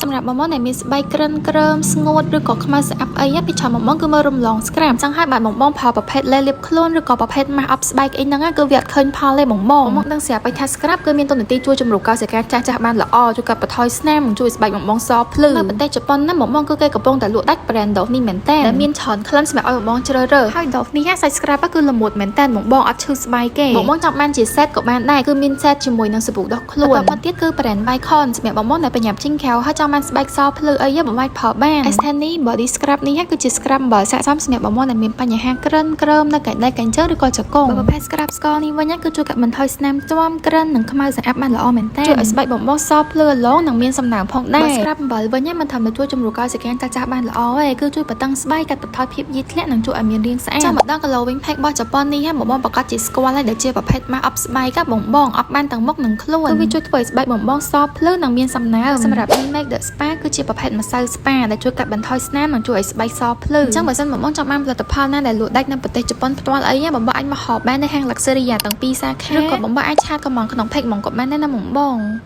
សម្រាប់បងបងដែលមានស្បែកក្រិនក្រើមស្ងួតឬក៏ខ្មៅស្អាប់អីពីច្រើនបងបងគឺមើលរំលង scrub ចឹងហើយបាទបងបងប្រើប្រភេទលេលាបខ្លួនឬក៏ប្រភេទម៉ាស់អប់ស្បែកអីហ្នឹងគឺវាអត់ឃើញផលទេបងបងបងដឹងស្រាប់ហើយថា scrub គឺមានតួនាទីជួយជំរុញកោសិកាចាស់ចាស់បានល្អជួយកាត់បន្ថយស្នាមនិងជួយស្បែកបងបងសភ្លឺនៅប្រទេសជប៉ុនណាបងបងគឺគេកំពុងតែលក់ដាច់ brand Dove នេះមែនតើដែលមានច្រើនក្លិនសម្រាប់ឲ្យបងបងជ្រើសរើសហើយ Dove នេះសាច់ scrub គឺល្មួតមែនតើបងបងអត់ឈឺស្បែកទេបងបងចង់បានជា set ក៏បានដែរគឺមាន set ជាមួយនឹងសាប៊ូដុសខ្លួនបន្តមកទៀតគឺ brand Vicon សម្រាប់បងបងដែលប្រញាប់ចេញក្រៅហើយចង់បានស្បែកសភ្លឺអីបងអាចប្រើបាន Estani Body Scrub នេះគឺជា scrub អំបិលស័ក្តិសមសម្រាប់បងបងដែលមានបញ្ហាក្រិនក្រើមនៅកែដៃកញ្ជើឬក៏ជង្គង់បើប្រភេទ scrub ស្ករនេះវិញគឺជួយកាត់បន្ថយស្នាមជាំក្រិននិងខ្មៅស្អាប់បានល្អមែនតើជួយឲ្យស្បែកបងបងសភ្លឺឡងនិងមានសំណើមផងដែរបើ scrub អំបិលវិញមិនត្រឹមតែជួយជំរុញកោសិកាចាស់ចាស់បានល្អទេគឺជួយបន្តឹងស្បែកកាត់បន្ថយភាពយឺតធ្លាក់និងជួយឲ្យមានរាងស្អាតចាំមកដល់ glowing pack របស់ជប៉ុននេះបងបងប្រកាសជាស្គាល់ហើយដែលជាប្រភេទម៉ាស់អប់ស្បែកបងបងអប់បានទាំងមុខនិងខ្លួនគឺវាជួយធ្វើឲ្យស្បែកបងបងសភ្លឺនិងមានសំណើមសម្រាប់ Make the Spa គឺជាប្រភេទម្សៅ spa ដែលជួយកាត់បន្ថយស្នាមនិងជួយឲ្យស្បែកសភ្លឺអញ្ចឹងបើសិនបងបងចង់បានផលិតផលណាដែលលក់ដាច់នៅប្រទេសជប៉ុនផ្ទាល់អីបងបងអាចមកហៅបាននៅហាង Luxury ទាំងពីរសាខាឬក៏បងបងអាច chat កម្មង់ក្នុង page ហ្មងក៏បានដែរណាបងបង។